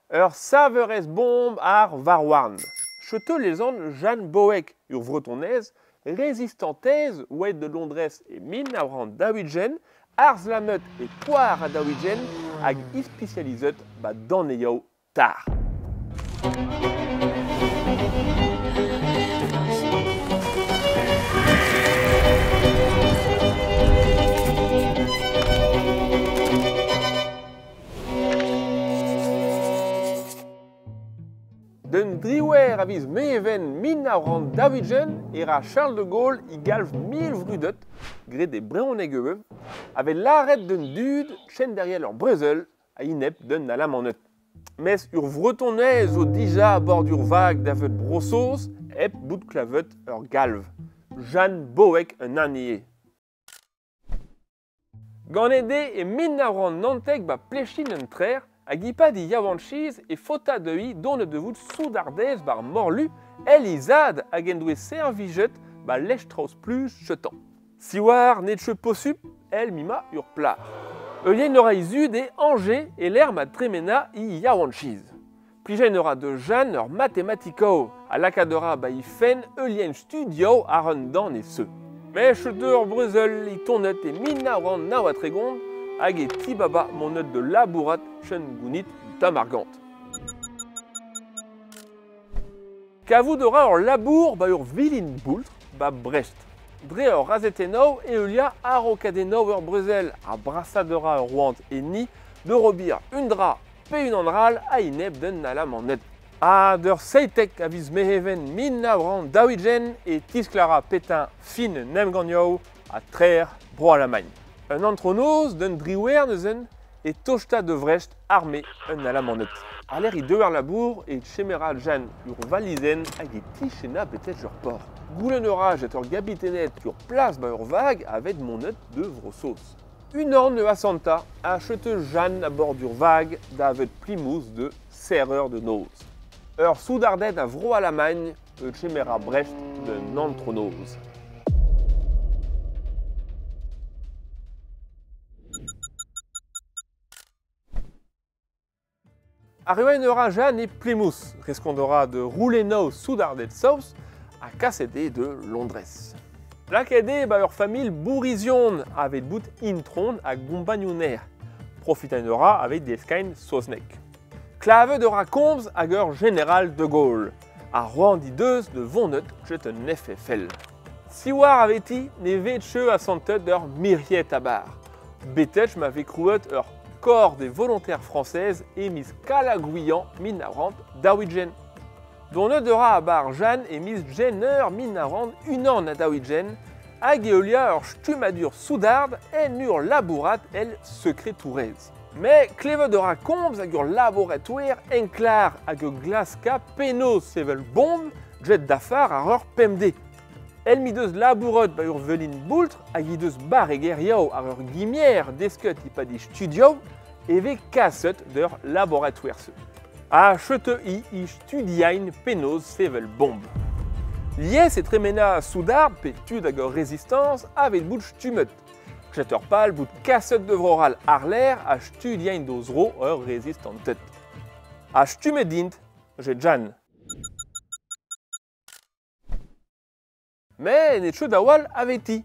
Ur saverez bomb ar varwarn. Chetu lezan Jeanne Bohec, ur vretonez, rezistantez oet de Londres e 1940, arz lamet e poar a daouigen hag ispecializet ba daneioù tar. D'un driwer a viz Meven 1940 e ra Charles de Gaulle i galv mil vrudet, graet e brezhoneg ivez, a vez lâret d'un dud chen derrière ur brezel a inep d'un alamaned. Mes ur vretonez zo dija a bord ur vag da vet Bro-Saoz hep bout klavet ur galv. Jeanne Bohec un annie. Ganet eo e 1919 ba Plechin un trer hag i di yaouankiz e faota deu'i donet de vout soudardez bar morlu el izad hag en doe servijet ba lech-traoz plus chetan. Siwar net che posup el mima ur plar. Eulien ora izud e Angers e l'er ma tremena i yaouankiz. Plijen ora de Jeanne ur mathématikao a lakadora ba i fen eulien studio ar un dan e se. Mech ur brezel i tonet e 1939 hag e tibaba monet de labourat chen gounit tamargant. Kavout ora ur labour ba ur vilin boultr ba Brest. Dre ur razetenov e eulia arokadenov ur brezel a brasadora ur roant e ni de robir undra pe un andral a ineb d'un alamanet. A d'ur seitek a viz meheven 1940 e tisklara petin fin nemganioù a trer bro Allemagne. Un antronoz d'un driwer neuzen e tosta de Vrest armé un alamanet. A l'air i deuer labour e chemera Jeanne ur valizen hag e tichena betet ur port. Goulen ora jet ur gabitenet ur plas ba ur vag avet monet de Vrossos. Une an a santa a chete Jeanne a bord ur vag davet Plymouth de serreur de noz. Ur soudardet a vro Allemagne e chemera Brest de Nantronoz. Arrivañ ora Jeanne e Plymouth, reskondora de Roulenau soudardet South a kaset de Londres. Laket eo ba ur familh bourrizion avet bout intron a gompagnouner. Profitant ora avet deskain sosnek. Klavet ora komz hag ur général de Gaulle. A roan di deus de vonet jet un FFL. Siwar aveti ne vet cheu a santet d'ur miriet a bar. Betech m'avait crouet ur corps des volontaires françaises et mis Calagouillan minarant Dawidjen. Donnet ora a bar Jeanne et mis Jenner minarant unan a Dawidjen, hag eolia ur stumadur soudard en ur labourat el secretourez. Mais klevet ora komz hag ur laboratouer enklar hag ur glaska penaos sevel bomb jet d'afar ar ur PMD. El mi deus labouret ba ur velin boultr hag i deus barreger yao ar ur gimier desket i pa di studio e ve kaset d'ur laboratouer se. A chete i i studiain penaos sevel bomb. Lies e tremena soudard pe tud hag ur résistance avet bout stumet. Jet ur pal bout kaset de vroral ar l'air a studiain doz ro ur résistantet. A stumet dint, jet Jeanne. Mais ne cheu da aveti.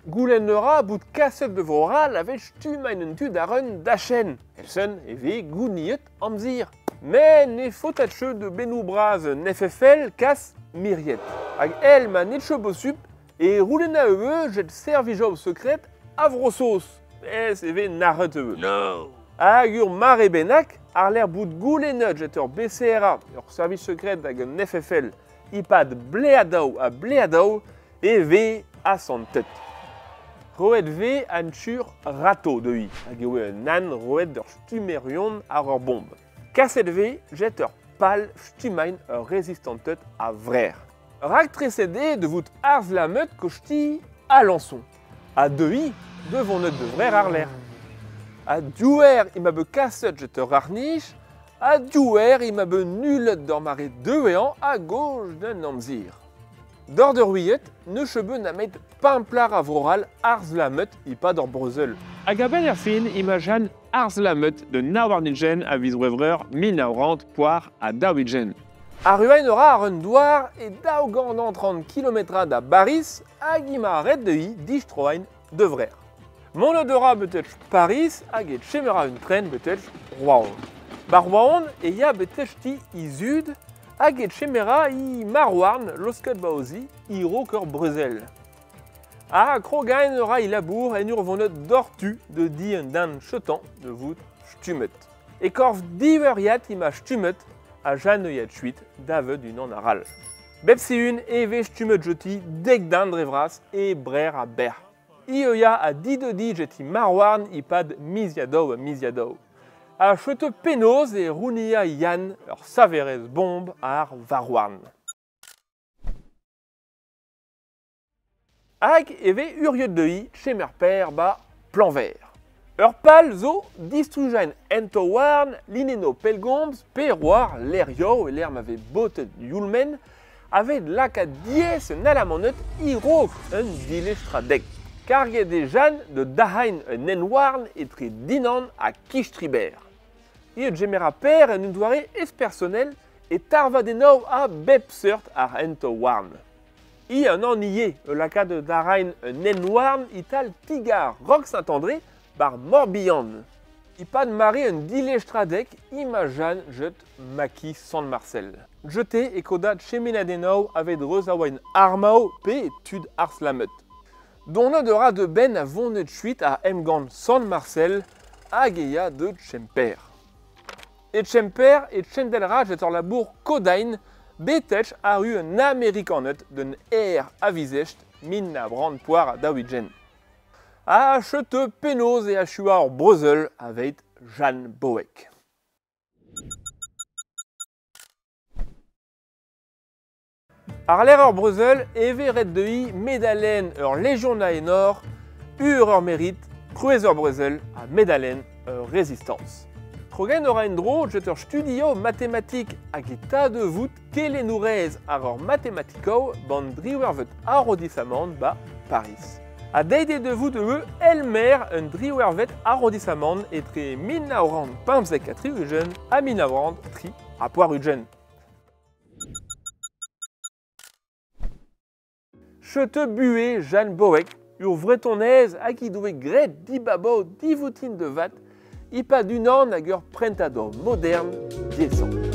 Goulen ora bout kaset de vroral avet stumain un tud ar un dachen. Elsen e ve gouniet amzir. Mais ne faotat cheu de benou braz un FFL kas miriet. Hag el ma net cheu bosup e roulena eue jet servijov secret a Vrossos. Ez e ve narret eue. No. Hag ur mare bennak ar l'air bout goulennet jet ur BCRA, ur service secret hag un FFL, ipad bleadaou a bleadaou e ve a santet. Roet ve an chur rato de i, hag eo un an roet d'ur stumerion ar ur bomb. Kaset ve jet ur pal stumain ur résistantet a vrer. Rak tresede de vout arz la meut kochti Alençon. A de i, devon neut de vrer ar l'air. A diouer i ma be kaset jet ur arnich, a diouer i ma be nullet d'ur mare deuean a gauche d'un amzir. D'or de ruillet, ne chebe na met pimplar a vroral arz la meut i pad ur brezel. Hag a-benn ar fin ima Jeanne arz la meut de nawarnigen a viz Wevrer 1900 poar a daouigen. Ar ruain ora ar un douar e daou gant an 30 kilometra da Baris hag ima ret de i distroain de vrer. Mont odora betet Paris hag e chemera un tren betet Rouen. Ba Rouen e ya betet ti i zud hag e chemera i marwarn losket baozi i rok ur brezel. A krogain ora i labour en ur vonet dortu de di un dan chetan de vout stumet. E korf diveriat ima stumet a Jeanne yat chuit davet un an aral. Bep un eve stumet joti dek dan drevras e brer a ber. I ya a didodi jeti marwarn i pad miziadou a miziadou. A chete penoz e rounia Yann ur saverez bomb ar varwarn. Hag eve uriet de i chemer per ba plan vert. Ur pal zo distrujain entowarn lineno pelgomz pe roar l'erio e l'er m'ave botet yulmen avait laka diez un alamonet i rok un dilestradek. Karget de Jeanne de Dahain un enwarn etre Dinan a Kichtriber. I gemera per en un doare espersonnel e tarvadenov a bep seurt ar entowarn. I un an ie e laka de Dahain un enwarn ital tigar Roc Saint-André bar Morbihan. I pad mare un dilestradek ima Jeanne jet maki San Marcel. Jete e kodat chemenadenov avet reus a oa armao pe tud ars lamet. Donnet ora de ben a vonet chuit a emgant San Marcel hag eia de Chemper. E Chemper e Chendelraj et ur labour kodain betech a ru un amerikanet d'un air avizest min na brand poar a daouigen. A chete penoz e achua ur brezel aveit Jeanne Boek. Ar l'air ur brezel eve ret de i medalen ur légion a enor, ur ur mérite, krouez ur brezel a medalen ur résistance. Krogen ora en dro jet ur studio mathématique hag e ta de vout kelenourez ar ur mathématikov ban driwervet arrondissement ba Paris. A deide de vout e elmer un driwervet arrondissement etre 1915 a tri a 1903 a poar ugen. Chete bué Jeanne Boek, ur vretonez hag i doe gret dibabo divoutin de vat, i pa d'unan hag ur prentador moderne diesan.